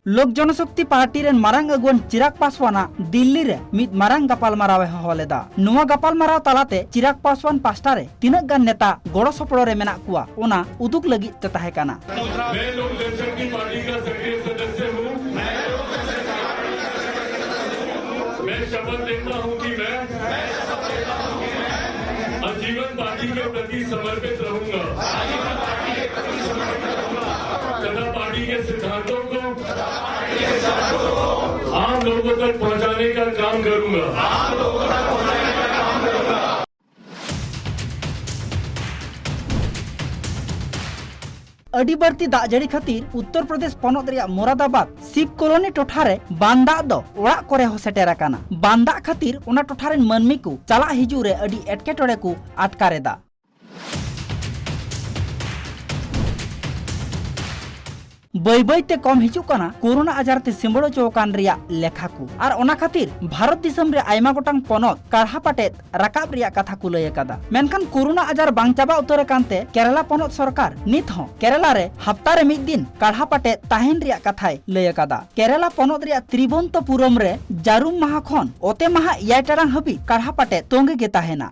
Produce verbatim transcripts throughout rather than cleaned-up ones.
ᱞᱳᱠ ᱡᱚᱱᱚᱥᱚᱠᱛᱤ party ᱨᱮᱱ ᱢᱟᱨᱟᱝ ᱟᱹᱜᱩᱣᱟᱹᱱ ᱪᱤᱨᱟᱜᱽ ᱯᱟᱥᱣᱟᱱᱟᱜ ᱫᱤᱞᱞᱤ ᱨᱮ ᱢᱤᱫ ᱢᱟᱨᱟᱝ ᱜᱟᱯᱟᱞᱢᱟᱨᱟᱣ ᱮ ᱦᱚᱦᱚ ᱞᱮᱫᱟ᱾ ᱱᱚᱣᱟ ᱜᱟᱯᱟᱞᱢᱟᱨᱟᱣ ᱛᱟᱞᱟᱛᱮ ᱪᱤᱨᱟᱜᱽ ᱯᱟᱥᱣᱟᱱ ᱯᱟᱥᱴᱟ ᱨᱮ ᱛᱤᱱᱟᱹᱜ ᱜᱟᱱ ᱱᱮᱛᱟ ᱜᱚᱲᱚ ᱥᱚᱯᱚᱦᱚᱫ ᱨᱮ ᱢᱮᱱᱟᱜ ᱠᱚᱣᱟ, ᱚᱱᱟ ᱩᱫᱩᱜ ᱞᱟᱹᱜᱤᱫ ᱛᱮ ᱛᱟᱦᱮᱸ ᱠᱟᱱᱟ᱾ मैं लोक जनशक्ति पार्टी का सक्रिय सदस्य हूँ। मैं शपथ लेता हूँ कि मैं आजीवन पार्टी के प्रति समर्पित रहूंगा तथा पार्टी के सिद्धांतों को आम लोगों तक पहुंचाने का काम करूंगा। ᱟᱹᱰᱤ ᱵᱟᱹᱲᱛᱤ ᱫᱟᱜ ᱡᱟᱹᱲᱤ ᱠᱷᱟᱹᱛᱤᱨ ᱩᱛᱛᱚᱨ ᱯᱨᱚᱫᱮᱥ ᱯᱚᱱᱚᱛ ᱨᱮᱭᱟᱜ ᱢᱚᱨᱟᱫᱟᱵᱟᱫ ᱥᱤᱵ ᱠᱚᱞᱚᱱᱤ ᱴᱚᱴᱷᱟ ᱨᱮ ᱵᱟᱱ ᱫᱟᱜ ᱫᱚ ᱚᱲᱟᱜ ᱠᱚᱨᱮ ᱦᱚᱸ ᱥᱮᱴᱮᱨ ᱟᱠᱟᱱᱟ᱾ ᱵᱟᱱ ᱫᱟᱜ ᱠᱷᱟᱹᱛᱤᱨ ᱚᱱᱟ ᱴᱚᱴᱷᱟ ᱨᱮᱱ ᱢᱟᱹᱱᱢᱤ ᱠᱚ ᱪᱟᱞᱟᱜ ᱦᱤᱡᱩᱜ ᱨᱮ ᱟᱹᱰᱤ ᱮᱴᱠᱮᱴᱚᱬᱮ ᱠᱚ ᱟᱴᱠᱟᱨ ᱮᱫᱟ᱾ ᱵᱟᱹᱭ ᱵᱟᱹᱭ ᱛᱮ ᱠᱚᱢ ᱦᱤᱡᱩᱜ ᱠᱟᱱᱟ ᱠᱳᱨᱳᱱᱟ ᱟᱡᱟᱨ ᱛᱮ ᱥᱤᱢᱵᱟᱹᱲ ᱦᱚᱪᱚ ᱟᱠᱟᱱ ᱨᱮᱭᱟᱜ ᱞᱮᱠᱷᱟ ᱠᱚ, ᱟᱨ ᱚᱱᱟ ᱠᱷᱟᱹᱛᱤᱨ ᱵᱷᱟᱨᱚᱛ ᱫᱤᱥᱚᱢ ᱨᱮ ᱟᱭᱢᱟ ᱜᱚᱴᱟᱝ ᱯᱚᱱᱚᱛ ᱠᱟᱲᱦᱟ ᱯᱟᱴᱮᱫ ᱨᱟᱠᱟᱵ ᱨᱮᱭᱟᱜ ᱠᱟᱛᱷᱟ ᱠᱚ ᱞᱟᱹᱭ ᱟᱠᱟᱫᱟ᱾ ᱢᱮᱱᱠᱷᱟᱱ ᱠᱳᱨᱳᱱᱟ ᱟᱡᱟᱨ ᱵᱟᱝ ᱪᱟᱵᱟ ᱩᱛᱟᱹᱨ ᱟᱠᱟᱱ ᱛᱮ ᱠᱮᱨᱟᱞᱟ ᱯᱚᱱᱚᱛ ᱥᱚᱨᱠᱟᱨ ᱱᱤᱛ ᱦᱚᱸ ᱠᱮᱨᱟᱞᱟ ᱨᱮ ᱦᱟᱯᱛᱟ ᱨᱮ ᱢᱤᱫ ᱫᱤᱱ ᱠᱟᱲᱦᱟ ᱯᱟᱴᱮᱫ ᱛᱟᱦᱮᱱ ᱨᱮᱭᱟᱜ ᱠᱟᱛᱷᱟᱭ ᱞᱟᱹᱭ ᱟᱠᱟᱫᱟ᱾ ᱠᱮᱨᱟᱞᱟ ᱯᱚᱱᱚᱛ ᱨᱮᱭᱟᱜ ᱛᱨᱤᱵᱚᱱᱛᱚᱯᱩᱨᱚᱢ ᱨᱮ ᱡᱟᱹᱨᱩᱢ ᱢᱟᱦᱟ ᱠᱷᱚᱱ ᱚᱛᱮ ᱢᱟᱦᱟ ᱮᱭᱟᱭ ᱴᱟᱲᱟᱝ ᱦᱟᱹᱵᱤᱡ ᱠᱟᱲᱦᱟ ᱯᱟᱴᱮᱫ ᱛᱚᱸᱜᱮ ᱜᱮ ᱛᱟᱦᱮᱱᱟ᱾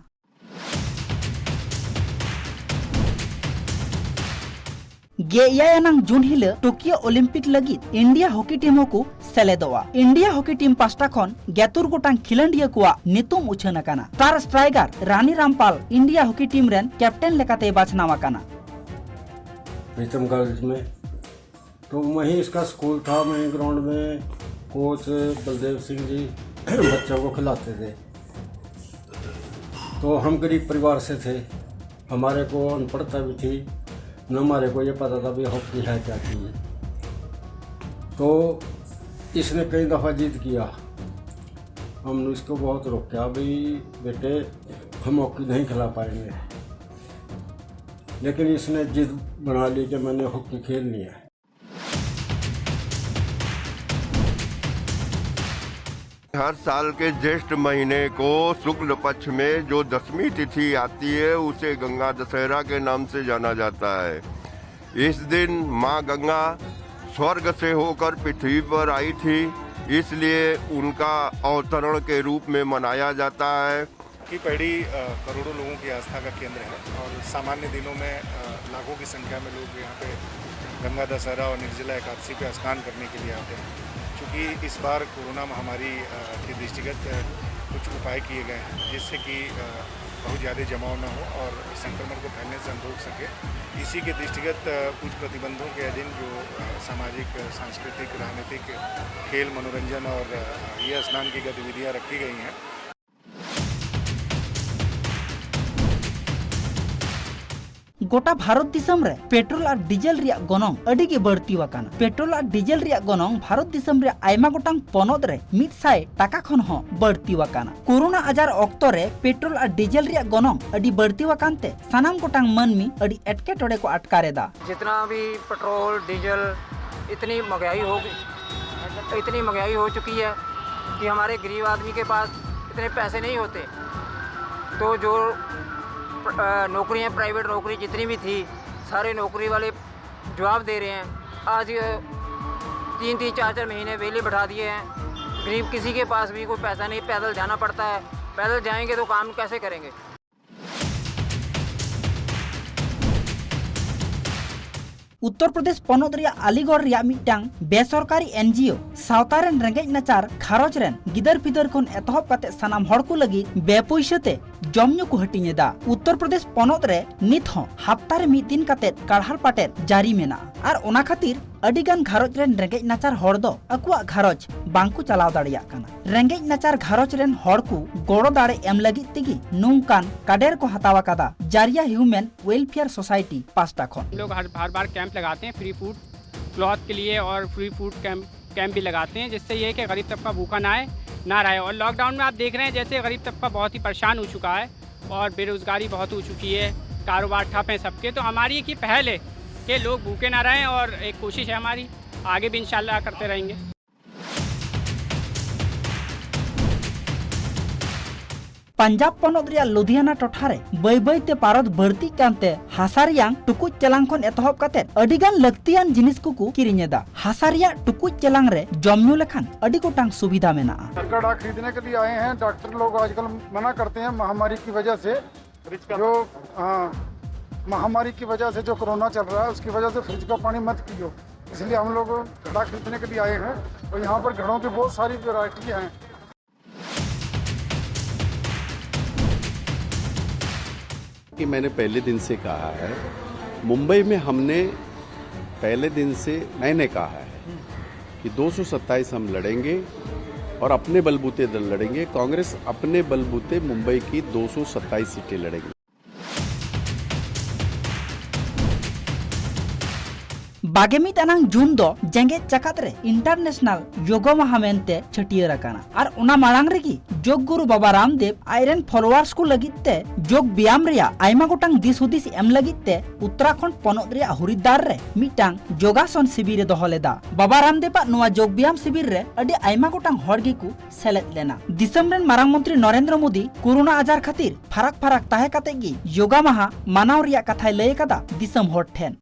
ᱜᱮᱞ ᱮᱭᱟᱭ ᱟᱱᱟᱝ ᱡᱩᱱ ᱦᱤᱞᱚᱜ ᱴᱳᱠᱤᱭᱳ ᱚᱞᱤᱢᱯᱤᱠ ᱞᱟᱹᱜᱤᱫ ᱤᱱᱰᱤᱭᱟ ᱦᱚᱠᱤ ᱴᱤᱢ ᱦᱚᱸᱠᱚ ᱥᱮᱞᱮᱫᱚᱜᱼᱟ᱾ ᱤᱱᱰᱤᱭᱟ ᱦᱚᱠᱤ ᱴᱤᱢ ᱯᱟᱥᱴᱟ ᱠᱷᱚᱱ ᱜᱮᱛᱩᱨ ᱜᱚᱴᱟᱝ ᱠᱷᱤᱞᱟᱹᱱᱰᱤᱭᱟᱹ ᱠᱚᱣᱟᱜ ᱧᱩᱛᱩᱢ ᱩᱪᱷᱟᱹᱱ ᱟᱠᱟᱱᱟ᱾ ᱥᱴᱟᱨ ᱥᱴᱨᱟᱭᱠᱟᱨ ᱨᱟᱱᱤ ᱨᱟᱢᱯᱟᱞ ᱤᱱᱰᱤᱭᱟ ᱦᱚᱠᱤ ᱴᱤᱢ ᱨᱮᱱ ᱠᱮᱯᱴᱮᱱ ᱞᱮᱠᱟᱛᱮᱭ ᱵᱟᱪᱷᱱᱟᱣ ᱟᱠᱟᱱᱟ᱾ प्रीतम कॉलेज में, तो वहीं इसका स्कूल था। वहीं ग्राउंड में कोच बलदेव सिंह जी बच्चों को खिलाते थे। तो हम गरीब परिवार से थे, हमारे को अनपढ़ता भी थी, न हमारे को ये पता था भी हॉकी है क्या चीज़। तो इसने कई दफ़ा जिद किया, हमने इसको बहुत रोका, भाई बेटे, हम हॉकी नहीं खिला पाएंगे, लेकिन इसने जिद बना ली कि मैंने हॉकी खेलनी है। हर साल के ज्येष्ठ महीने को शुक्ल पक्ष में जो दसवीं तिथि आती है, उसे गंगा दशहरा के नाम से जाना जाता है। इस दिन माँ गंगा स्वर्ग से होकर पृथ्वी पर आई थी, इसलिए उनका अवतरण के रूप में मनाया जाता है। की पैड़ी, अ, करोड़ों लोगों की आस्था का केंद्र है और सामान्य दिनों में, अ, लाखों की संख्या में लोग यहाँ पे गंगा दशहरा और निर्जला एकादशी पे स्नान करने के लिए आते हैं। चूँकि इस बार कोरोना महामारी, अ, के दृष्टिगत, अ, कुछ उपाय किए गए हैं, जिससे कि, अ, बहुत ज़्यादा जमाव ना हो और संक्रमण को फैलने से हम रोक सकें। इसी के दृष्टिगत, अ, कुछ प्रतिबंधों के अधीन जो, अ, सामाजिक, अ, सांस्कृतिक, राजनीतिक, खेल, मनोरंजन और, अ, ये स्नान की गतिविधियाँ रखी गई हैं। ᱜᱚᱴᱟ ᱵᱷᱟᱨᱚᱛ ᱫᱤᱥᱚᱢ ᱨᱮ ᱯᱮᱴᱨᱳᱞ ᱟᱨ ᱰᱤᱡᱮᱞ ᱨᱮᱭᱟᱜ ᱜᱚᱱᱚᱝ ᱟᱹᱰᱤ ᱜᱮ ᱵᱟᱹᱲᱛᱤ ᱟᱠᱟᱱᱟ᱾ ᱯᱮᱴᱨᱳᱞ ᱟᱨ ᱰᱤᱡᱮᱞ ᱨᱮᱭᱟᱜ ᱜᱚᱱᱚᱝ ᱵᱷᱟᱨᱚᱛ ᱫᱤᱥᱚᱢ ᱨᱮᱭᱟᱜ ᱟᱭᱢᱟ ᱜᱚᱴᱟᱝ ᱯᱚᱱᱚᱛ ᱨᱮ ᱢᱤᱫ ᱥᱟᱭ ᱴᱟᱠᱟ ᱠᱷᱚᱱ ᱦᱚᱸ ᱵᱟᱹᱲᱛᱤ ᱟᱠᱟᱱᱟ᱾ ᱠᱳᱨᱳᱱᱟ ᱟᱡᱟᱨ ᱚᱠᱛᱚ ᱨᱮ ᱯᱮᱴᱨᱳᱞ ᱟᱨ ᱰᱤᱡᱮᱞ ᱨᱮᱭᱟᱜ ᱜᱚᱱᱚᱝ ᱟᱹᱰᱤ ᱵᱟᱹᱲᱛᱤ ᱟᱠᱟᱱ ᱛᱮ ᱥᱟᱱᱟᱢ ᱜᱚᱴᱟᱝ ᱢᱟᱹᱱᱢᱤ ᱟᱹᱰᱤ ᱮᱴᱠᱮᱴᱚᱬᱮ ᱠᱚ ᱟᱴᱠᱟᱨ ᱮᱫᱟ᱾ जितना भी पेट्रोल, डीजल, इतनी महंगाई हो गई, इतनी महंगाई हो चुकी है कि हमारे गरीब आदमी के पास इतने पैसे नहीं होते। तो जो, अ, नौकरियां, प्राइवेट नौकरी जितनी भी थी, सारे नौकरी वाले जवाब दे रहे हैं। आज, अ, तीन तीन, चार चार महीने वेले बैठा दिए हैं। गरीब किसी के पास भी कोई पैसा नहीं, पैदल जाना पड़ता है। पैदल जाएंगे तो काम कैसे करेंगे? ᱩᱛᱛᱚᱨ ᱯᱨᱚᱫᱮᱥ ᱯᱚᱱᱚᱛ ᱨᱮᱭᱟᱜ ᱟᱞᱤᱜᱚᱲ ᱨᱮᱭᱟᱜ ᱢᱤᱫᱴᱟᱝ ᱵᱮᱥᱚᱨᱠᱟᱨᱤ ᱮᱱᱡᱤᱳ ᱥᱟᱶᱛᱟ ᱨᱮᱱ ᱨᱮᱸᱜᱮᱡ ᱱᱟᱪᱟᱨ ᱜᱷᱟᱨᱚᱸᱡᱽ ᱨᱮᱱ ᱜᱤᱫᱟᱹᱨ ᱯᱤᱫᱟᱹᱨ ᱠᱷᱚᱱ ᱮᱛᱚᱦᱚᱵ ᱠᱟᱛᱮ ᱥᱟᱱᱟᱢ ᱦᱚᱲ ᱠᱚ ᱞᱟᱹᱜᱤᱫ ᱵᱮᱯᱩᱭᱥᱟᱹ ᱛᱮ ᱡᱚᱢ ᱧᱩ ᱠᱚ ᱦᱟᱹᱴᱤᱧ ᱮᱫᱟ᱾ ᱩᱛᱛᱚᱨ ᱯᱨᱚᱫᱮᱥ ᱯᱚᱱᱚᱛ ᱨᱮ ᱱᱤᱛ ᱦᱚᱸ ᱦᱟᱯᱛᱟ ᱨᱮ ᱢᱤᱫ ᱫᱤᱱ ᱠᱟᱛᱮ ᱠᱟᱲᱦᱟᱲ ᱯᱟᱴᱮᱨ ᱡᱟᱹᱨᱤ ᱢᱮᱱᱟᱜᱼᱟ, ᱟᱨ ᱚᱱᱟ ᱠᱷᱟᱹᱛᱤᱨ ᱟᱹᱰᱤ ᱜᱟᱱ ᱜᱷᱟᱨᱚᱸᱡᱽ ᱨᱮᱱ ᱨᱮᱸᱜᱮᱡ ᱱᱟᱪᱟᱨ ᱦᱚᱲ ᱫᱚ ᱟᱠᱚᱣᱟᱜ ᱜᱷᱟᱨᱚᱸᱡᱽ ᱵᱟᱝ ᱠᱚ ᱪᱟᱞᱟᱣ ᱫᱟᱲᱮᱭᱟᱜ ᱠᱟᱱᱟ᱾ ᱨᱮᱸᱜᱮᱡ ᱱᱟᱪᱟᱨ ᱜᱷᱟᱨᱚᱸᱡᱽ ᱨᱮᱱ ᱦᱚᱲ ᱠᱚ ᱜᱚᱲᱚ ᱫᱟᱲᱮ ᱮᱢ ᱞᱟᱹᱜᱤᱫ ᱛᱮᱜᱮ ᱱᱚᱝᱠᱟᱱ ᱠᱟᱰᱮᱨ ᱠᱚ ᱦᱟᱛᱟᱣ ᱟᱠᱟᱫᱟ ᱡᱟᱨᱤᱭᱟ ᱦᱤᱭᱩᱢᱮᱱ ᱣᱮᱞᱯᱷᱮᱭᱟᱨ ᱥᱳᱥᱟᱭᱴᱤ ᱯᱟᱥᱴᱟ ᱠᱷᱚᱱ᱾ हम लोग हर हर बार कैंप लगाते हैं, फ्री फूड, क्लॉथ के लिए और फ्री फूड कैंप कैंप भी लगाते हैं, जिससे ये है कि गरीब तबका भूखा ना आए, ना रहे। और लॉकडाउन में आप देख रहे हैं जैसे गरीब तबका बहुत ही परेशान हो चुका है और बेरोज़गारी बहुत हो चुकी है, कारोबार ठप हैं सबके। तो हमारी एक ही पहल है कि लोग भूखे ना रहें और एक कोशिश है हमारी, आगे भी इंशाल्लाह करते रहेंगे। ᱯᱟᱧᱡᱟᱵᱽ ᱯᱚᱱᱚᱛ ᱨᱮᱭᱟᱜ ᱞᱩᱫᱷᱤᱭᱟᱱᱟ ᱴᱚᱴᱷᱟ ᱨᱮ ᱵᱟᱹᱭ ᱵᱟᱹᱭ ᱛᱮ ᱯᱟᱨᱚᱫ ᱵᱟᱹᱲᱛᱤᱜ ᱠᱟᱱᱛᱮ ᱦᱟᱥᱟ ᱨᱮᱭᱟᱝ ᱴᱩᱠᱩᱡ ᱪᱮᱞᱟᱝ ᱠᱷᱚᱱ ᱮᱛᱚᱦᱚᱵ ᱠᱟᱛᱮ ᱟᱹᱰᱤ ᱜᱟᱱ ᱞᱟᱹᱠᱛᱤᱭᱟᱱ ᱡᱤᱱᱤᱥ ᱠᱚᱠᱚ ᱠᱤᱨᱤᱧ ᱮᱫᱟ᱾ ᱦᱟᱥᱟ ᱨᱮᱭᱟᱜ ᱴᱩᱠᱩᱡ ᱪᱮᱞᱟᱝ ᱨᱮ ᱡᱚᱢ ᱧᱩ ᱞᱮᱠᱷᱟᱱ ᱟᱹᱰी ᱜᱚᱴᱟᱝ ᱥᱩᱵᱤᱫᱷᱟ ᱢᱮᱱᱟᱜᱼᱟ᱾ घड़ा खरीदने के लिए आए हैं। डॉक्टर लोग आजकल मना करते हैं महामारी की वजह से, जो हाँ, महामारी की वजह से जो कोरोना चल रहा है उसकी वजह से फ्रिज का पानी मत पियो, इसलिए हम लोग घड़ा खरीदने के लिए आए हैं। और यहाँ पर घड़ों की बहुत सारी वैरायटी हैं। कि मैंने पहले दिन से कहा है, मुंबई में हमने पहले दिन से, मैंने कहा है कि दो सौ सत्ताईस हम लड़ेंगे और अपने बलबूते लड़ेंगे। कांग्रेस अपने बलबूते मुंबई की दो सौ सत्ताईस सीटें लड़ेंगे। ᱵᱟᱜᱮ ᱢᱤᱫ ᱟᱱᱟᱝ ᱡᱩᱱ ᱫᱚ ᱡᱮᱜᱮᱛ ᱡᱟᱠᱟᱛ ᱨᱮ ᱤᱱᱴᱟᱨᱱᱮᱥᱱᱟᱞ ᱭᱳᱜᱟ ᱢᱟᱦᱟ ᱢᱮᱱᱛᱮ ᱪᱷᱟᱹᱴᱭᱟᱹᱨ ᱟᱠᱟᱱᱟ ᱟᱨ ᱚᱱᱟ ᱢᱟᱲᱟᱝ ᱨᱮᱜᱮ ᱡᱳᱜᱽ ᱜᱩᱨᱩ ᱵᱟᱵᱟ ᱨᱟᱢᱫᱮᱵᱽ ᱟᱡᱨᱮᱱ ᱯᱷᱚᱞᱳᱣᱟᱨᱥ ᱠᱚ ᱞᱟᱹᱜᱤᱫ ᱛᱮ ᱡᱳᱜᱽ ᱵᱮᱭᱟᱢ ᱨᱮᱭᱟᱜ ᱟᱭᱢᱟ ᱜᱚᱴᱟᱝ ᱫᱤᱥ ᱦᱩᱫᱤᱥ ᱮᱢ ᱞᱟᱹᱜᱤᱫ ᱛᱮ ᱩᱛᱛᱚᱨᱟᱠᱷᱚᱸᱰ ᱯᱚᱱᱚᱛ ᱨᱮᱭᱟᱜ ᱦᱚᱨᱤᱫᱟᱨ ᱨᱮ ᱢᱤᱫᱴᱟᱝ ᱡᱳᱜᱟᱥᱚᱱ ᱥᱤᱵᱤᱨ ᱮ ᱫᱚᱦᱚ ᱞᱮᱫᱟ᱾ ᱵᱟᱵᱟ ᱨᱟᱢᱫᱮᱵᱽ ᱟᱜ ᱱᱚᱣᱟ ᱡᱳᱜᱽ ᱵᱮᱭᱟᱢ ᱥᱤᱵᱤᱨ ᱨᱮ ᱟᱹᱰᱤ ᱟᱭᱢᱟ ᱜᱚᱴᱟᱝ ᱦᱚᱲ ᱜᱮᱠᱚ ᱥᱮᱞᱮᱫ ᱞᱮᱱᱟ᱾ ᱫᱤᱥᱚᱢ ᱨᱮᱱ ᱢᱟᱨᱟᱝ ᱢᱚᱱᱛᱨᱤ ᱱᱚᱨᱮᱱᱫᱨᱚ ᱢᱳᱫᱤ ᱠᱳᱨᱳᱱᱟ ᱟᱡᱟᱨ ᱠᱷᱟᱹᱛᱤᱨ ᱯᱷᱟᱨᱟᱠ ᱯᱷᱟᱨᱟᱠ ᱛᱟᱦᱮᱸ ᱠᱟᱛᱮ ᱜᱮ ᱭᱳᱜᱟ ᱢᱟᱦᱟ ᱢᱟᱱᱟᱣ ᱨᱮᱭᱟᱜ ᱠᱟᱛᱷᱟᱭ ᱞᱟᱹᱭ ᱟᱠᱟᱫᱟ ᱫᱤᱥᱚᱢ ᱦᱚᱲ ᱴᱷᱮᱱ᱾